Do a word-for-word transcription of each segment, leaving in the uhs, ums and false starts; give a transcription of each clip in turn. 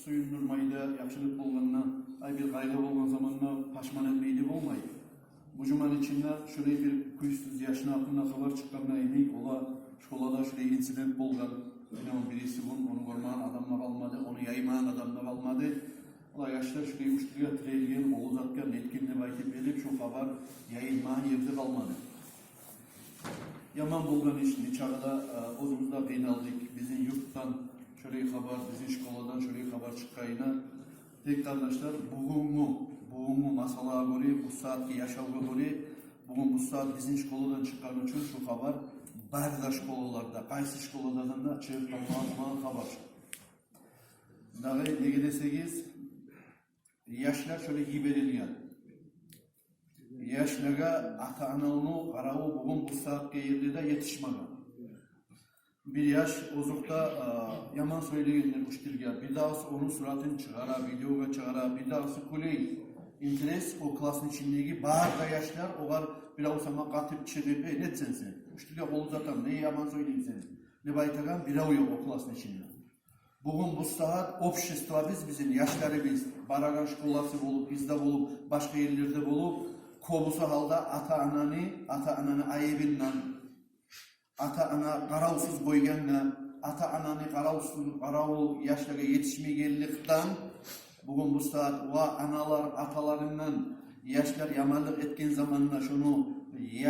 Сююндюрмей де, яхшылыкъ болгъанда, ай, бир къайгъы болгъан заманда пашман этмей де болмай. Бу жуманы ичинде шолай бир кюйсюз яшны гьакъында хабар чыкъгъанда йимик, ола школада шолай инцидент болгъан. Яни ону бириси гюн, ону гёрмеген адам да къалмады, ону яймагъан адам да къалмады. Ола яшлар шолай учительге тирелген, къол узатгъан, нетген деп айтып берип, шо хабар яйылмагъан ерде къалмады. Яман болгъан иш, нечакъы да, э, оьзюбюз де къыйналдыкъ. Бизин юртдан шолай хабар, бизин школадан шолай хабар чыкъгъанына. Тек, къардашлар, бугюнгю, бугюнгю масъалагъа гёре, бу сагьатгъы яшавгъа гёре, бугюн бу сагьат бизин школадан чыкъгъаны учун шу хабар бары да школаларда, къайсы школадан да чыгъып къалмагъан хабар. Дагъы неге десегиз, яшлар шолай йиберилген. Яшлагъа ата-ананы къараву бугюн бу сагьатгъы ерде де етишмеген. Бир яш озокъда, а, яман сёйлегендир учительге, бир дагъысы ону суратын чыгъара, видеогъа чыгъара, бир дагъысы кюлей. Интерес о классны ичиндеги бары да яшлар огъар бирев сама къатып чыгъып: «Эй, нетсен сен? Учительге къол узатаман, не яман сёйлейсен?» — деп айтагъан бирев ёкъ о классны ичинде. Бугюн бу сагьат обществобуз, бизин яшларыбыз, барагъан школасы болуп, бизде болуп, башгъа ерлерде болуп, кёбюсю гьалда ата-ананы, ата-ананы айыбындан, ата-ана къаравсуз къойгъангъа, ата-ананы къаравсуз, къараву яшлагъа етишмегенликден, бугюн бу сагьат ва аналар, аталарындан яшлар яманлыкъ этген заманда шону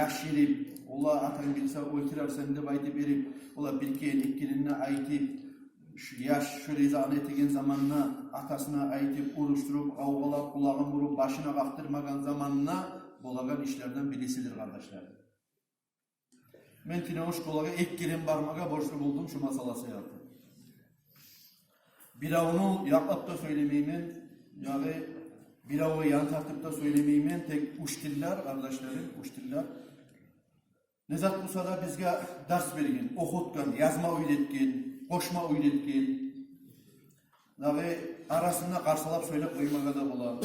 яшырып, ола атанг билсе оьлтюрер сени деп айтып берип, ола бир керен, эки керен де айтып, шу яш шолай затны этеген заманда атасына айтып, урушдуруп, къавгъалап, къулагъын буруп, башына къакъдырмагъан заманда болагъан ишлерден бирисидир, къардашлар. Мен тюнегюн школагъа эки керен бармагъа борчлу болдум шу масъала саялы. Биревню якълап да сёйлемеймен, ягъы биревге ян тартып да сёйлемеймен, тек учительлер, къардашларым, учительлер. Не зат буса да бизге дарс берген, охутгъан, язма уьйретген, къошма уьйретген. Дагъы арасында къарсалап сёйлеп къоймагъа да бола.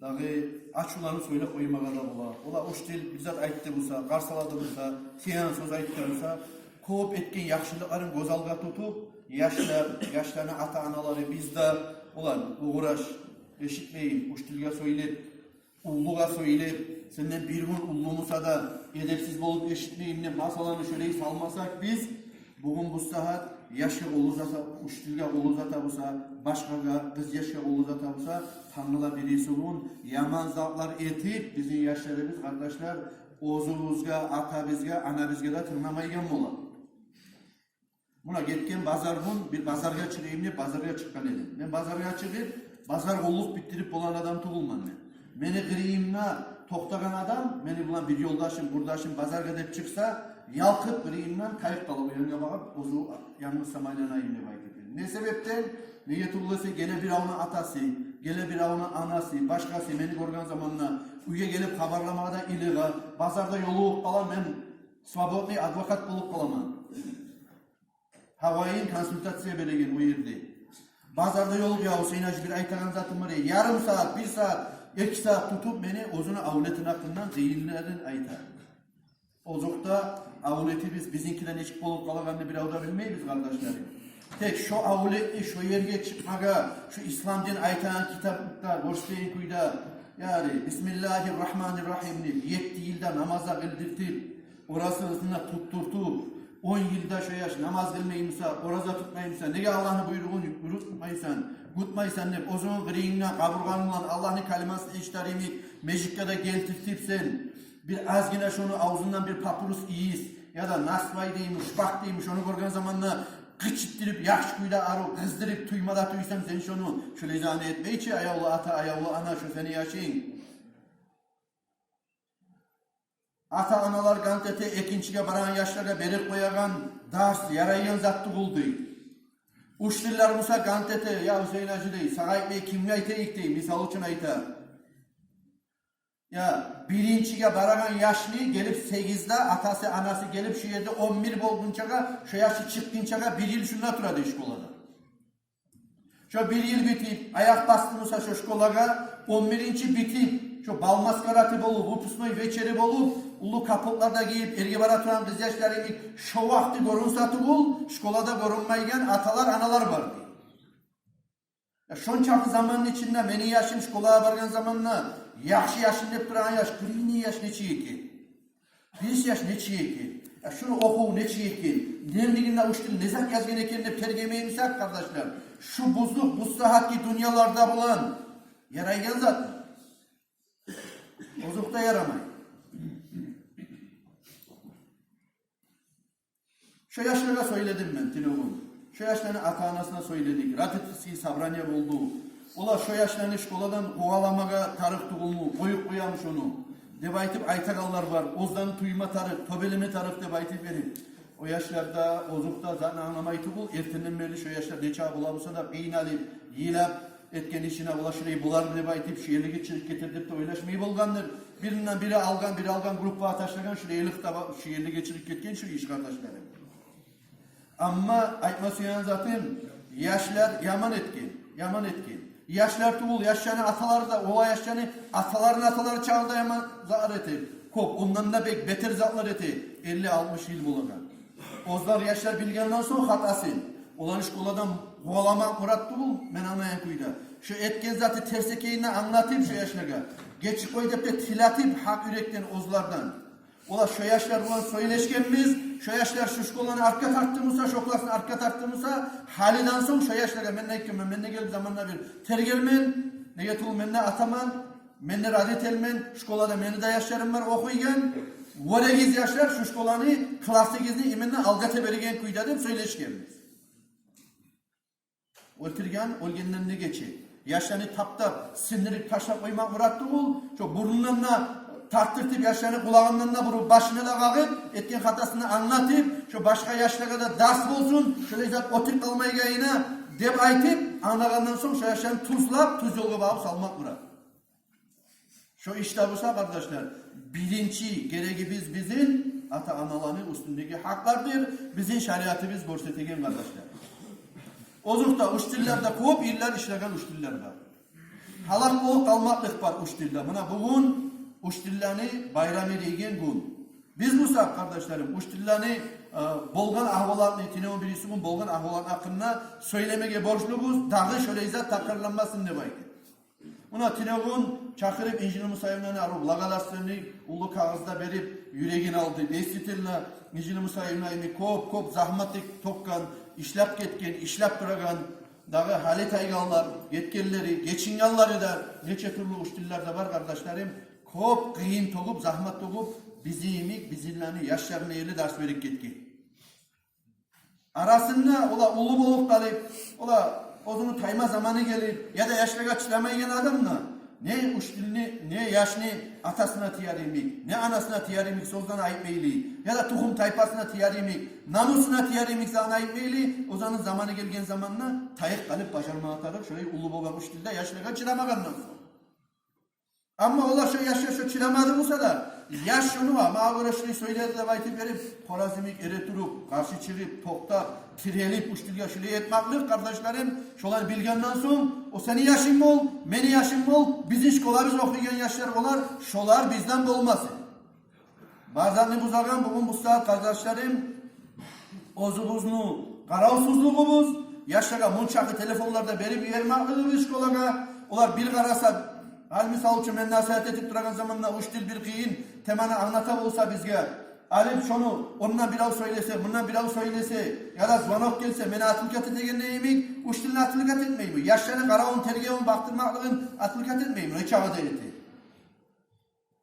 Дагъы ачувланып сёйлеп къоймагъа да бола. Ола учитель бир зат айтды буса, къарсалады буса, тиеген сёз айтды буса, кёп этген яхшылыкъларын гёз алгъа тутуп, яшлар, яшланы ата-аналары, биз де, олар угъраш, эшитмейин, учительге сёйлеп, уллугъа сёйлеп, сенден бир гюн уллу буса да, эдепсиз болуп эшитмейин деп масъаланы шолай салмасакъ биз, бугюн бу сагьат яшгъа къол узата, учительге къол узата буса, башгъагъа, къыз яшгъа къол узата буса, тангала бириси гюн яман затлар этип, бизин яшларыбыз, къардашлар, оьзюбюзге, атабызгъа, анабызгъа да тынгламайгъан бола. Муна гетген базар гюн бир базаргъа чыгъайым деп базаргъа чыкъгъан эдим. Мен базаргъа чыгъып, базар къуллукъ битдирип болагъан адам тюгюлмен мен. Мени къырыйымда токътагъан адам, мени булан бир ёлдашым, къурдашым базаргъа деп чыкъса, ялкъып къырыйымдан тайып къала, о янгъа багъып, оьзю янгыз сама айланайым деп айтып. Не себепден? Неге тюгюл эсе, геле биревню атасы, геле биревню анасы, башгъасы мени гёрген заманда уьйге гелип хабарламагъа да илигъа, базарда ёлугъуп къала, мен свободный адвокат болуп къаламан. Гьавайын консультация береген о ерде. Базарда ёлугъуп, я Гьусейн гьажи, бир айтагъан затым бар, ярым сагьат, бир сагьат, эки сагьат тутуп мени оьзюню авлетини гьакъындан зейинлерин айта. Озокъда, авлетибиз бизинкиден нечик болуп къалагъанны бирев де билмейбиз, къардашларым. Тек шо авлетни шо ерге чыкъмагъа, шо ислам дин айтагъан китапда гёрсетеген кюйде, яни, бисмиллагьир рагьманир рагьим деп, етти йылда намаз да къылдыртып, оразасын да тутдуртуп, он йылда шо яш намаз къылмай буса, ораза тутмай буса, неге Аллагьны буйругъун юрютмейсен, гютмейсен деп, оьзюню къырыйынга къабургъанг булан Аллагьны калимасын эшитер йимик межитге де гелтиртип сен, бир азгъына шону авзундан бир папирос ийис, яда насвай дейми, шпак дейми, шону гёрген заманда къычытдырып, яхшы кюйде арив къыздырып, тюйме де тюйсенг сен шону, шолай затны этмей чи, аявлу ата, аявлу ана, шо сени яшынг. Ата-аналар кант эте, экинчиге барагъан яшлагъа берип къоягъан дарс ярайгъан зат тюгюл дей. Учительлер буса кант эте, я Гьусейн гьажи дей, сагъа айтмай кимге айтайыкъ дей, мисал учун айта. Я, биринчиге барагъан яшны гелип сегизде атасы, анасы гелип, шу ерде он бир болгъунчагъа, шо яшы чыкъгъынчагъа бир йыл шунда тура дей школада. Шо бир йыл битип, аякъ басды буса шо школагъа, он биринчи битип, шо бал маскарады болуп, выпускной вечери болуп, уллу капотлар да гийип, эрге бара турагъан къыз яшлар йимик, шо вакъти гёрюнсе тюгюл, школада гёрюнмейген аталар, аналар бар дей. Я шончакъы заманны ичинде мени яшым школагъа баргъан заманда яхшы яшым деп турагъан яш, кырыйны яш нечик экен? Бирис яш нечик экен? Я шуну охув нечик экен? Дневнигинде учитель не зат язгъан экен деп тергемей бусакъ, къардашлар, шу бузукъ, бу сагьатгъы дюньяларда булан ярайгъан затмы? Озокъда, ярамай. Шо яшлагъа сёйледим мен тюнегюн. Шо яшланы ата-анасына сёйледик. Родительский собрание болду. Олар шо яшланы школадан къуваламагъа тарыкъ тюгюлмю, къоюп къоямы шону деп айтып айтагъанлар бар. Оьзлени тюйме тарыкъ, тёбелеме тарыкъ деп айтып берип. О яшлар да, озокъда, затны англамай тюгюл, эртенден берли шо яшлар нечакъы бола буса да къыйналып, йылап, этген ишине, олар шулай болар деп айтып, шу ерлеге чыгъып гетер деп де ойлашмай болгъандыр. Биринден бири алгъан, бири алгъан, группагъа ташлагъан, шулай ерлик таба-, шу ерлеге чыгъып гетген шу иш, къардашларым. Амма айтма сюеген затым, яшлар яман этген, яман этген. Яшлар тюгюл, яшланы аталары да, о яшланы аталарыны аталары чагъы да яман затлар эте. Кёп, ондан да бек бетер затлар эте. Элли-алтмыш йыл болагъан. Оьзлер яшлар билгенден сонг хатасын, оланы школадан къуваламакъ мурат тюгюл, мен англайгъан кюйде. Шо этген заты терс экенин англатып шо яшлагъа, гечип къой деп де тилетип, гьакъ юрекден оьзлерден. Олар шо яшлар булан сёйлешгенбиз, шо яшлар шо школаны артгъа тартды буса, шо классны артгъа тартды буса, гьалиден сонг шо яшлагъа, мен де айтгъанман, мен де гелип заманда бир тергермен, неге тюгюл мен де атаман, мен де родительмен, школада мени де яшларым бар охуйгъан. Вёрегиз, яшлар, шо школаны, классыгъызны именно алгъа тебереген кюйде деп сёйлешгенбиз. Оьлтюрген оьлгенден де гече. Яшланы таптап, сындырып ташлап къоймакъ мурат тюгюл, шо бурнундан да тартдыртып, яшланы къулагъындан да буруп, башына да къагъып, этген хатасын англатып, шо башгъа яшлагъа да дарс болсун, шолай зат оьтюп къалмайгъанына деп айтып, англагъандан сонг шо яшланы тюзлеп, тюз ёлгъа багъып салмакъ мурат. Шо ишде буса, къардашлар, биринчи герегибиз бизин ата-аналаны уьстюндеги гьакълардыр, бизин шариатыбыз гёрсетеген, къардашлар. Озокъда, учительлер де кёп йыллар ишлеген учительлер бар. Гьалак болуп къалмакълыкъ бар учительлер. Муна бугюн учительлени байрамы деген гюн. Биз буса, къардашларым, учительлени, э, болгъан агьвалатны, тюнегюн бириси гюн болгъан агьвалатны гьакъында сёйлемеге борчлубуз, дагъы шолай зат такрарланмасын деп айтып. Муна тюнегюн чакъырып Инжиль Мусаевнаны, арив благодарственный уллу кагъыз да берип, юрегин алды. Действительно, Инжиль Мусаевна йимик кёп-кёп загьмат тёкген, ишлеп гетген, ишлеп турагъан, дагъы гьали тайгъанлар, гетгенлери, гечингенлери де, нече тюрлю учительлер де бар, къардашларым. Кёп къыйын тёгюп, загьмат тёгюп, бизин йимик, бизинлени яшларына ерли дарс берип гетген. Арасында олар уллу болуп къалып, олар оьзюню тайма заманы гелип, яда яшлагъа чыдамайгъан адам да, не учительни, не яшны атасына тияр йимик, не анасына тияр йимик сёзлени айтмайлы, яда тухум-тайпасына тияр йимик, намусуна тияр йимик затны айтмайлы, оьзюню заманы гелген заманда тайып къалып бажармагъа тарыкъ, шолай уллу болгъан учитель де яшлагъа чыдамагъандан сонг. Амма олар шо яшгъа шо чыдамады буса да, яш шону ва магъа гёре шулай сёйледи деп айтып берип, хораз йимик эретуруп, къаршы чыгъып, токътап, тирелип, учительге шулай этмакълыкъ, къардашларым, шолар билгенден сонг, о сени яшынг бол, мени яшым бол, бизин школабыз охуйгъан яшлар олар, шолар бизден болмасын. Бар затны бузагъан бугюн бу сагьат, къардашларым, оьзюбюзню къаравсузлугъубуз, яшлагъа мунчакъы телефонлар да берип йибермакълыгъыбыз школагъа. Олар бир къараса, гьали мисал учун мен насигьат этип турагъан заманда учитель бир къыйын теманы англата болса бизге, алып шону ондан бирев сёйлесе, мундан бирев сёйлесе, яда звонок гелсе, мени отвлекать этегенде йимик, учительни отвлекать этмейми? Яшланы къаравун, тергевюн, бакъдырмакълыгъын отвлекать этмейми? Нечакъы да эте.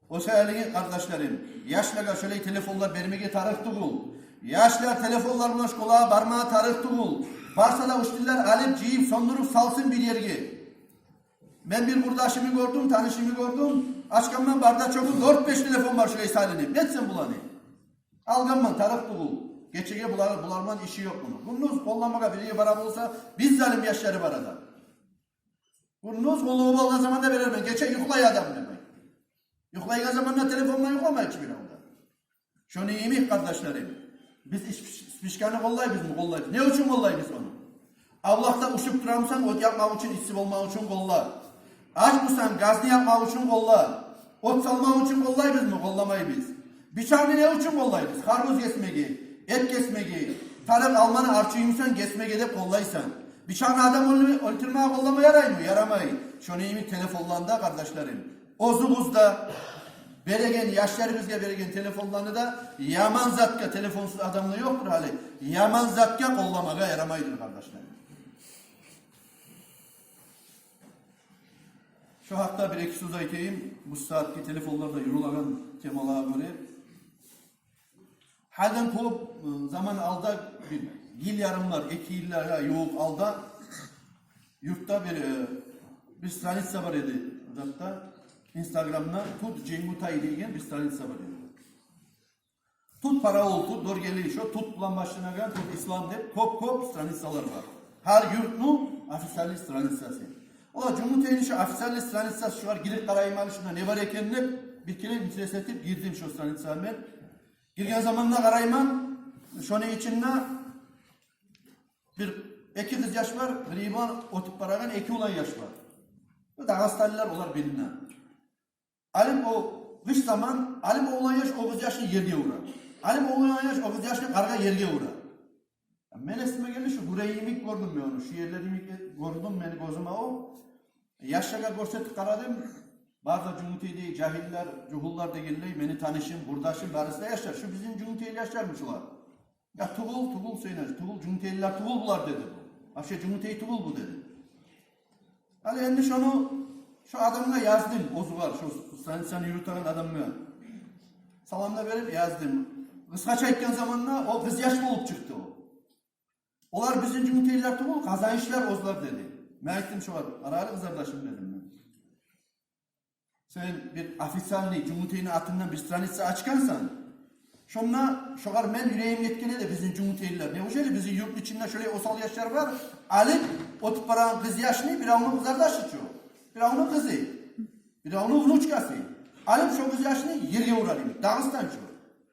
О саялы, къардашларым, яшлагъа шолай телефонлар бермеге тарыкъ тюгюл. Яшлар телефонлар булан школагъа бармагъа тарыкъ тюгюл. Барса да учительлер алып, жыйып, сёндюрюп салсын бир ерге. Мен бир къурдашымны гёрдюм, танышымны гёрдюм. Ачгъанман бардачогъу, дёрт-беш телефон бар шолай салынып. Нетсин буланы? Алгъанман, тарыкъ тюгюл. Гечеге булар, булар булан иши ёкъ муну. Гюндюз къолламагъа бир ерге бара болса, биз залим яшлары бар адам. Гюндюз къоллама болгъан заманда берермен, гече юхлай адам, демек. Юхлайгъан заманда телефон булан юхламай чы бир алда. Шону йимик, къардашларым, биз иш-, спичканы къоллайбызмы? Къоллайбыз. Не учун къоллайбыз ону? Авлакъда ушуп турамысан, от якъмакъ учун, исси болмакъ учун къолла. Ач бусанг, газны якъмакъ учун къолла. От салмакъ учун къоллайбызмы? Къолламайбыз. Бичакъны не учун къоллайбыз? Харбуз гесмеге, эт гесмеге, тарыкъ алманы арчыймысан, гесмеге деп къоллайсан. Бир чакъы адам оьлтюрме, оьлтюрме къоллама яраймы? Ярамай. Шону йимик телефонланы да, къардашларым, оьзюбюз де береген, яшларыбызгъа береген телефонланы да яман затгъа, телефонсуз адам да ёкъдур гьали, яман затгъа къолламагъа ярамайдыр, къардашларым. Шо гьакъда бир-эки сёз айтайым. Бу сагьатгъы телефонларда юрюлеген темалагъа гёре. Гьалиден кёп, э, заман алда, бир йыл ярымлар, эки йыллагъа ювукъ алда юртда бир, э, бир страница бар эди, затда, Инстаграмда Тут Дженгутай деген бир страница бар эди. Тут Параул, Тут Доргели, шо Тут булан башланагъан, Тут Ислам деп кёп-кёп страницалар бар. Гьар юртну официальный страницасы. Олар Джунгутейни шо официальный страницасы, шогъар гирип къарайым али, шунда не бар экен деп, бир керен интерес этип гирдим шо страницагъа мен. Гирген заманда къарайман, шону ичинде бир эки къыз яш бар, бир йибан оьтюп барагъан эки улан яш бар. Бу дагъыстанлылар олар биринден. Алим о къыш заман, алим о улан яш о къыз яшны ерге ура. Алим о улан яш о къыз яшны къаргъа ерге ура. Мен эсиме гелди, шу гюрей йимик гёрдюм мен ону, шу ерлер йимик гёрдюм мени гёзюме о. Яшлагъа гёрсетип къарадым. Бары да Джунгутейдеги жагьиллер, жугьуллар дегенлей, мени танышым, къурдашым, барысы да яшлар. Шу бизин Джунгутейли яшлармы шулар? Я тюгюл, тюгюл, Сюйнеш, тюгюл, джунгутейлилер тюгюл булар, деди бу. Вообще джунгутей тюгюл бу, деди. Гьали энди шону, шо адамгъа яздым, оьзюгер, шо страницаны юрютеген адамгъа. Салам да берип яздым. Къысгъача айтгъан заманда, о къыз яш болуп чыкъды о. Олар бизин джунгутейлилер тюгюл, къазанышлылар оьзлер, деди. Мен айтдым шогъар, къара гьали, къызардашым, дедим мен. Сен бир официальный Джунгутейни атындан бир страница ачгъансан. Шонда шогъар мен юрегим етген эди, бизин джунгутейлилер. Неужели бизин юртну ичинде шолай осал яшлар бар? Алып оьтюп барагъан къыз яшны, биревню къызардашы чы, биревню къызы, биревню внучкасы. Алып шо къыз яшны ерге урар йимик, Дагъыстан чы.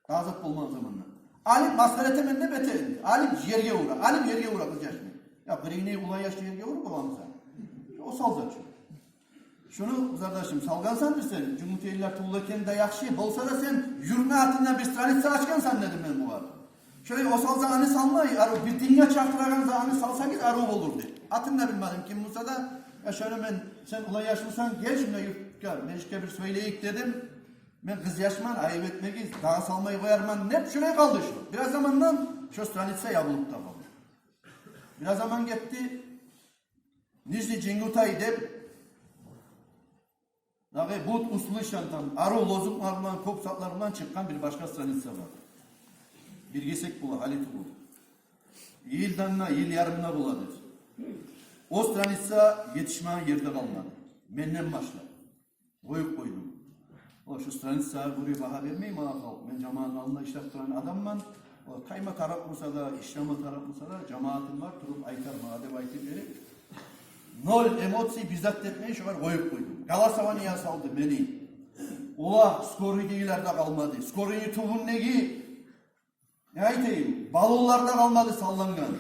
Азат болмагъан заманда. Алып масхара этемен деп эте энди. Алып ерге ура, алып ерге ура къыз яшны. Я биревню улан яшны ерге уруп боламыса? Осал зат чы. Шуну, къызардашым, салгъансан бир сен, джунгутейлилер тюгюл экени де яхшы, болса да сен юртну атындан бир страница ачгъансан, дедим мен бугъар. Шолай осал затны салмай, арив бир динге чакъырагъан затны салсагъыз, арив болур деп. Атын да билмедим ким буса да, я шону мен, сен улан яш бусанг, гел шунда юртгъа, межитге бир сёйлейик, дедим. Мен къыз яшман, айып этмегиз, дагъы салмай къоярман деп, шолай къалды шу. Бираз замандан шо страница ябылып да къалды. Бираз заман гетди. Нижний Дженгутай деп, дагъы «Будь услышан», там арив лозунглар булан, кёп затлар булан чыкъгъан бир башгъа страница бар. Бир гесек бола, гьали тюгюл. Йылдан да, йыл ярымдан да боладыр. О страница етишмеген ерде къалмады. Менден башлап къоюп къойдум. О, шу страницагъа гёре багьа бермей магъа халкъ. Мен жамаатны алдында ишлеп турагъан адамман. О, тайма тарыкъ буса да, ишлеме тарыкъ буса да, жамаатым бар, туруп айтар магъа деп айтып берип, ноль эмоций, бир зат этмей, шогъар къоюп къойдум. Голосование ясалды мени. Олар скорыйдагъылар да къалмады. Скорыйны тюбюндеги, не айтайым, баллонлар да къалмады саллангъан.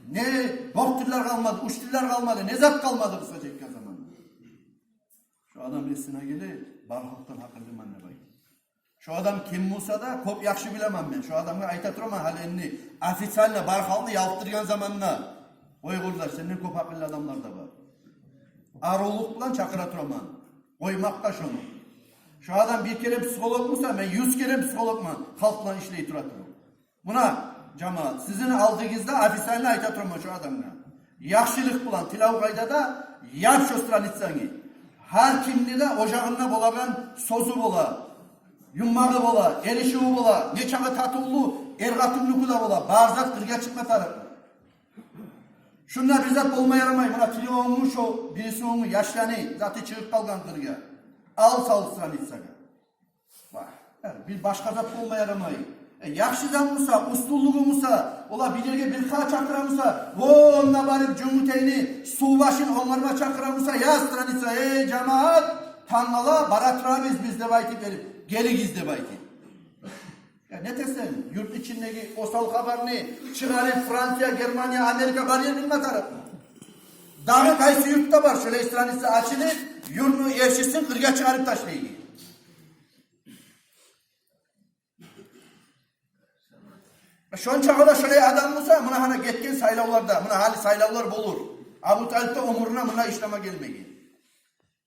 Не докторлар къалмады, учительлер къалмады, не зат къалмады къысгъача айтгъан заманда. Шо адам эсине геле, бар халкъдан гьакъыллыман деп айта. Шо адам ким буса да, кёп яхшы билемен мен. Шо адамгъа айта тураман, гьали энни официально бар халкъны ялкъдыргъан заманда. Ой, къурдаш, сенден кёп гьакъыллы адамлар да бар. Аривлукъ булан чакъыра тураман. Къоймакъгъа шону. Шо адам бир керен психолог буса, мен юз керен психологман, халкъ булан ишлей тура туруп. Муна, жамаат, сизин алдыгъызда официально айта тураман шо адамгъа. Яхшылыкъ булан, тилев къайдада, яп шо страницангны. Гьар кимни де ожагъында болагъан сёзю бола, юмагъы бола, эришиви бола, нечакъы татывлу эр-къатынныкъы да бола, бар зат къыргъа чыкъма тарыкъ. Шунда бир зат болма ярамай, муна телефонну, шо бирисини, яшланы заты чыгъып къалгъан къыргъа. Ал сал страницагъа. Вагь, яни бир башгъа зат болма ярамай. Э, яхшы зат буса, устунлугъу буса, олар бир ерге бир къат чакъыра буса, о, онда барып Жумутейни сув башын онгарма чакъыра буса, я страница, эй, жамаат, тангала бара турабыз биз деп айтып берип, гелигиз деп айтып. Я не этесен, юрт ичиндеги осал хабарны чыгъарып, Франция, Германия, Америка бар ер билме тарыкъмы? Дагъы къайсы юртда бар шолай страница ачылып, юртну элчисин къыргъа чыгъарып ташлайгъан? Шончакъы да шолай адам буса, муна гьана гетген сайлавларда, муна гьали сайлавлар болур. Абу Талип де оьмюрюнде мунда ишлеме гелмеген.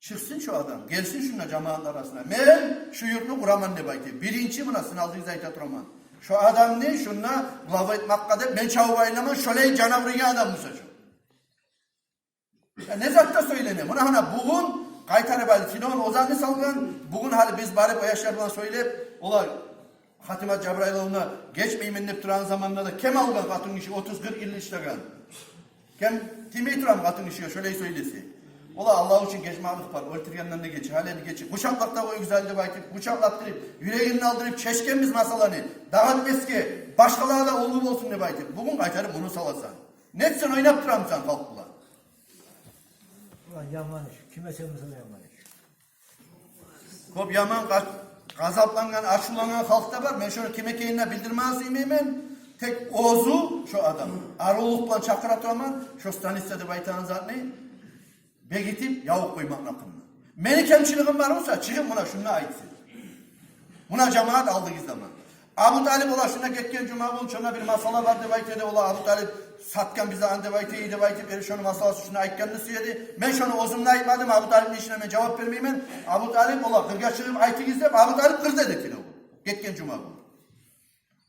Чыкъсын шо адам, гелсин шунда жамаат арасына. Мен шу юртну къураман деп айтып, биринчи муна сизин алдыгъызда айта тураман. Шо адамны шунда глава этмакъгъа деп мен чабып айланаман, шолай жана къургъан адам буса шо. Я не зат да сёйлене. Муна гьана бугюн къайтарып алып, синон озанны салгъан, бугюн гьали биз барып о яшлар булан сёйлеп, олар Хатимат Жабрайыловна гечмеймен деп турагъан заманда да кем алгъан къатын гиши отуз-къыркъ йыл ишлеген. Кем тиймей турамы къатын гишиге шолай сёйлесе? Олар Аллагь учун гечмеклик бар, оьлтюргенден де гече, гьали де гече. Къучакълап да къой гюзел деп айтып, къучакълатдырып, юрегинден алдырып чечгенбиз масъаланы. Дагъы этмесге, башгъалагъа да уллу болсун деп айтып. Бугюн къайтарып муну саласан. Нетсен, ойнап турамысан халкъ булан? Улан, яман иш. Ким этсе де яман иш. Кёп яман къа-, къазаплангъан, ачувлангъан халкъ да бар. Мен шону ким экенин де билдирмеге сюймеймен. Тек оьзю шо адам. Арувлукъ булан чакъыра тураман. Шо станица деп айтагъан затны бегитип, ябып къоймакъны гьакъында. Мени кемчилигим бар буса, чыгъып муна шунда айтсын. Муна жамаат алдыгъызда муна. Абу Талип, олар шунда гетген жума гюн, шунда бир масъала бар деп айта эди, олар Абу Талип сатгъан бизин деп айта эди деп айтып, эр шону масъаласын шунда айтгъанны сюе эди. Мен шону оьзюм де айтмадым, Абу Талипни ишине мен жавап бермеймен. Абу Талип, олар къыргъа чыгъып айтыгъыз деп, Абу Талип къыр деди кино гетген жума гюн.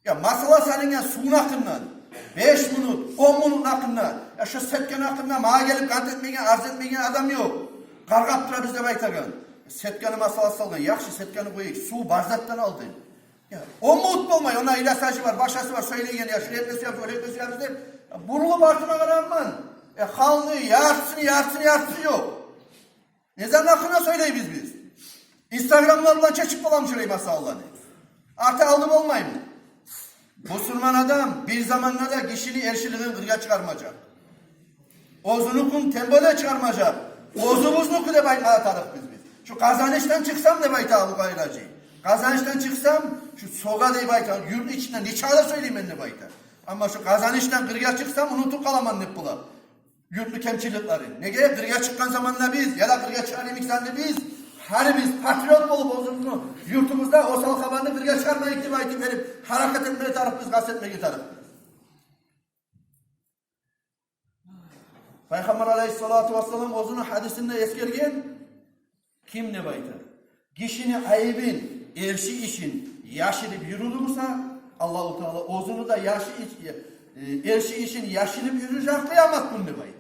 Я масъала салынгъан сувну гьакъындан, беш минут, он минутну гьакъындан, я шо сетканы гьакъындан магъа гелип къант этмеген, арз этмеген адам ёкъ. Къаргъап турабыз деп айтагъан. Сетканы масъаласы салгъан, яхшы, сетканы къояйыкъ, сув бар затдан алды. Я, он минут болмай, онда иласажы бар, башгъасы бар, сёйлейген, я шулай этме сюебиз, олай этме сюебиз деп, я, бурулуп артыма къарайман. Я халкъны яртысын, яртысын, яртысы ёкъ. Не затны гьакъында сёйлейбиз биз? Инстаграмлар булан чечип боламы шулай масъалаланы? Арты-алды болмаймы? Бусурман адам бир заманда да гишини эршилигин къыргъа чыгъармажакъ. Оьзюнюкюн тем более чыгъармажакъ. Оьзюбюзнюкю деп айтмагъа тарыкъбыз биз. Шу Къазанышдан чыкъсам деп айта Абу Къайыр гьажи. Къазанышдан чыкъсам, шу сога деп айта, юртну ичинде нечакъы да сёйлеймен деп айта. Амма шу Къазанышдан къыргъа чыкъсам, унутуп къаламан деп бола юртну кемчиликлерин. Неге? Къыргъа чыкъгъан заманда биз, я да къыргъа чыгъар йимик заманда биз, гьарибиз патриот болуп, оьзюбюзню юртубузда осал хабарны къыргъа чыгъармайыкъ деп айтып берип, гьаракат этмеге тарыкъбыз, къаст этмеге тарыкъбыз. Пайхаммар алайгьиссалату вассалам оьзюню гьадисинде эсгерген, ким деп айта, гишини айыбын, эрши ишин яшырып юрюдю буса, Аллагьу Таала оьзюню де яшы иш-, э, эрши ишин яшырып юрюжек къыямат гюн деп айта.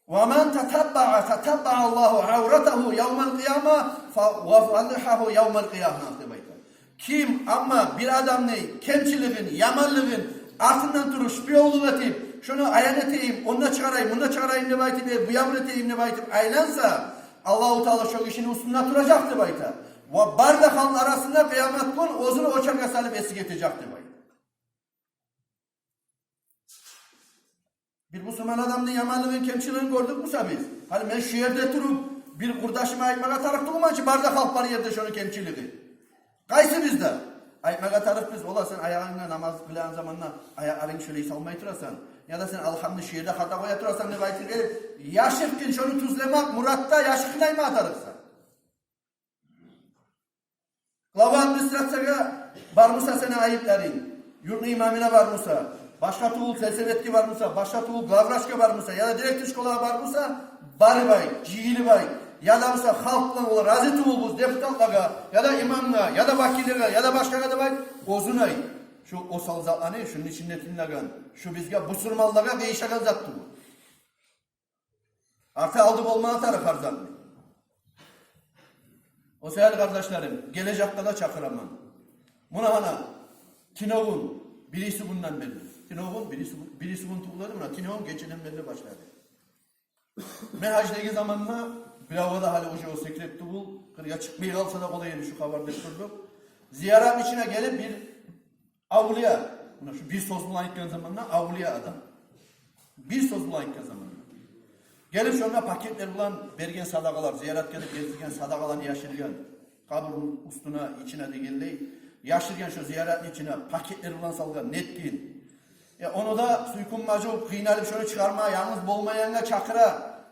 «Ва ман татаббаа, татаббаа Аллагьу авратагьу явмал къияма, фа, ва фадихагьу явмал къияма», деп айта. Ким, амма, бир адамны кемчилигин, яманлыгъын артындан туруп шпионлукъ этип, шону аян этейим, онда чыгъарайым, мунда чыгъарайым деп айтып, э, буявлу этейим деп айтып айланса, Аллагьу Таала шо гишини уьстюнде туражакъ деп айта. Ва бары да халкъ арасында къыямат гюн оьзюн очаргъа салып эсиге этежек деп айта. Бир бусурман адамны яманлыгъын, кемчилигин гёрдюк буса биз, гьали мен шу ерде туруп бир къурдашыма айтмагъа тарыкъ тюгюлмен чи, бары да халкъ бар ерде, шону кемчилиги. Къайсыбыз да айтмагъа тарыкъбыз, ола, сен аягъынгда намаз къылагъан заманда аякъларынг шолай салмай турасан, я да сен алгьамны шу ерде хата къоя турасан деп айтып берип, яшыртгъын шону тюзлемек муратда яшыртгъын айтмагъа тарыкъсан. Глава администрациягъа бар буса сени айыпларынг, юртну имамына бар буса, башгъа тюгюл сельсоветге бар буса, башгъа тюгюл главврачгъа бар буса, я да директор школагъа бар буса, барып айт, жыйылып айт. Я да буса халкъ булан, олар рази тюгюлбюз депутатлагъа, я да имамгъа, я да вакилге, я да башгъагъа деп айт, оьзюнг айт. Шу осал затланы шуну ичинде тынглайгъан, шу бизге, бусурманлагъа къыйышагъан зат тюгюл. Арты-алды болмагъа тарыкъ гьар затны. О саялы, къардашларым, гележекде де чакъыраман. Муна гьана, тюнегюн, бириси гюнден берли. Тюнегюн, бириси гюн, бириси гюн тюгюл эди, муна тюнегюн гечеден берли башлады. Мен гьаждагъы заманда, биревге де гьали уже о секрет тюгюл, къыргъа чыкъмай къалса да къолай эди шу хабар деп турдукъ. Зияратны ичине гелип бир авлия, муна шу бир сёз булан айтгъан заманда, авлия адам. Бир сёз булан айтгъан заманда. Гелип шонда пакетлер булан берген садагъалар, зияратгъа гелип гелтирген садагъаланы яшыргъан. Къабурну уьстюне, ичине дегенлей, яшыргъан шо зияратны ичине, пакетлер булан салгъан, нетген. Э, ону да Сюйкюн Мажув къыйналып шону чыгъарма, янгыз болмайгъангъа чакъыра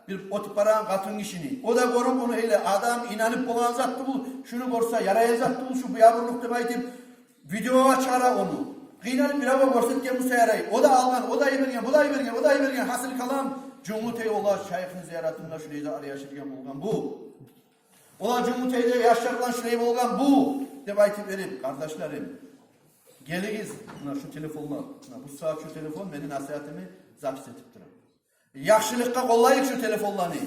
бир оьтюп барагъан къатын гишини. О да гёрюп ону, гьали адам инанып болагъан зат тюгюл, шуну гёрсе ярайгъан зат тюгюл шу буявурлукъ деп айтып, видеогъа чыгъара ону. Къыйналып биревге гёрсетген буса ярай. О да алгъан, о да йиберген, бу да йиберген, о да йиберген. Гьасил калам, Жюнгютей олар шайыхны зияратында шулай да араяшыргъан болгъан бу. Олар Жюнгютейде яшлар булан шулай болгъан бу деп айтып берип, къардашларым, гелигиз, муна шу телефонлар, муна бу сагьат шу телефон мени насигьатымны запись этип тура. Яхшылыкъгъа къоллайыкъ шу телефонланы.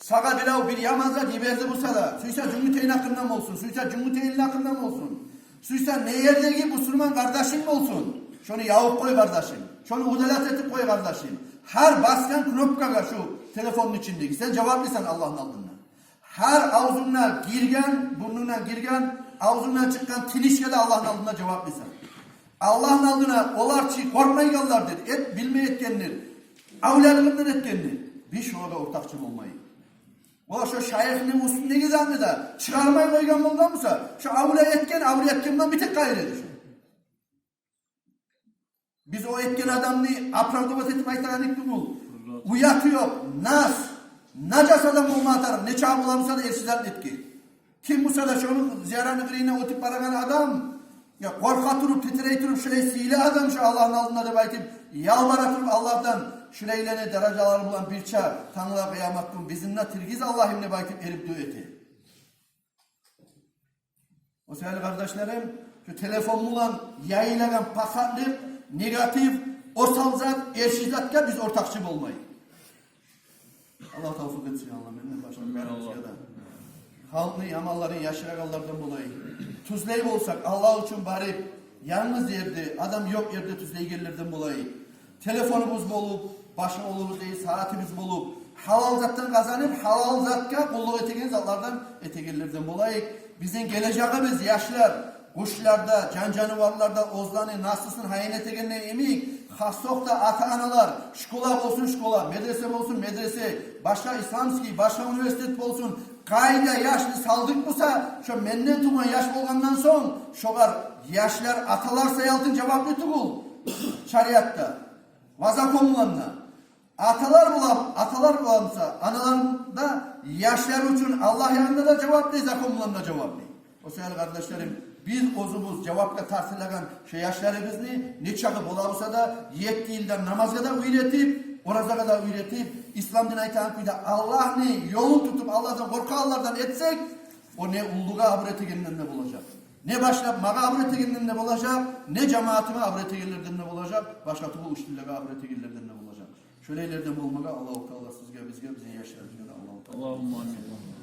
Сагъа бирев бир яман зат йиберди буса да, сюйсе Жюнгютейни гьакъындан болсун, сюйсе Жюнгютейлини гьакъындан болсун, сюйсе не ердеги бусурман къардашынг болсун, шону ябып къой, къардашым. Шону удалять этип къой, къардашым. Гьар басгъан кнопкагъа шу телефонну ичиндеги сен жаваплысан Аллагьны алдында. Гьар авзунгдан гирген, бурнунгдан гирген, авзунгдан чыкъгъан тынышгъа да Аллагьны алдында жаваплысан. Аллагьны алдына олар чы къоркъмайгъанлардыр, эт, билмей этгендир, авлиялыгъындан этгендир. Биз шолагъа ортакъчы болмайыкъ. Олар шо шайыхны уьстюндеги затны да чыгъармай къойгъан болгъан буса, шо авлия этген, авлия этген булан битип къайры эди шо. Биз о этген адамны оправдывать этип айтагъан эдик тюгюл. Уяты ёкъ, нас, нажас адам болма тарыкъ, нечакъы бола буса да эрши зат этген. Ким буса да шону зияраны къырыйына оьтюп барагъан адам, я къоркъа туруп, титирей туруп, шулай сыйлы адам шу Аллагьны алдында деп айтып, ялбара туруп Аллагьдан шулайланы даражалары булан бирче тангала къыямат гюн бизин де тиргиз, Аллагьым, деп айтып эрип дуа эте. О саялы, къардашларым, шу телефон булан яйылагъан пасатлыкъ, негатив, осал зат, эрши затгъа биз ортакъчы болмайыкъ. Аллагь тавфикъ этсин, Аллагь, менден башлап барыбызгъа да. Халкъны яманларын яшырагъанлардан болайыкъ. Тюзлей болсакъ, Аллагь учун барып, янгыз ерде, адам ёкъ ерде тюзлейгенлерден болайыкъ. Телефонубуз болуп, башгъа болуп, сагьатыбыз болуп, гьалал затдан къазанып, гьалал затгъа къуллукъ этеген затлардан этегенлерден болайыкъ. Бизин гележегибиз яшлар, къушлар да, жан-жаныварлар да оьзлени наслусун гьайын этегенлер йимик, хасокъ да ата-аналар, школа болсун школа, медресе болсун медресе, башгъа исламский, башгъа университет болсун, къайда яшны салдыкъ буса, шо менден тувгъан яш болгъандан сонг, шогъар яшлар аталар саялтын жаваплы тюгюл шариатда ва закон булан да. Аталар булан, аталар булан буса, аналар да яшлар учун Аллагь янында да жаваплы, закон булан да жаваплы. О саялы, къардашларым, биз оьзюбюз жавапгъа тартылагъан шо яшларыбызны нечакъы бола буса да, етти йылдан намазгъа да уьйретип, оразагъа да уьйретип, ислам дин айтагъан кюйде Аллагьны ёлун тутуп, Аллагьдан къоркъагъанлардан этсек, о не уллугъа абур этегенден де болажакъ, не башлап магъа абур этегенден де болажакъ, не жамаатыма абур этегенлерден де болажакъ, башгъа тюгюл учителлеге абур этегенлерден де болажакъ. Шолайлардан болмагъа Аллагьу Таала сизге, бизге, бизин яшларыбызгъа да Аллагьу Таала. Аллагьумма амин.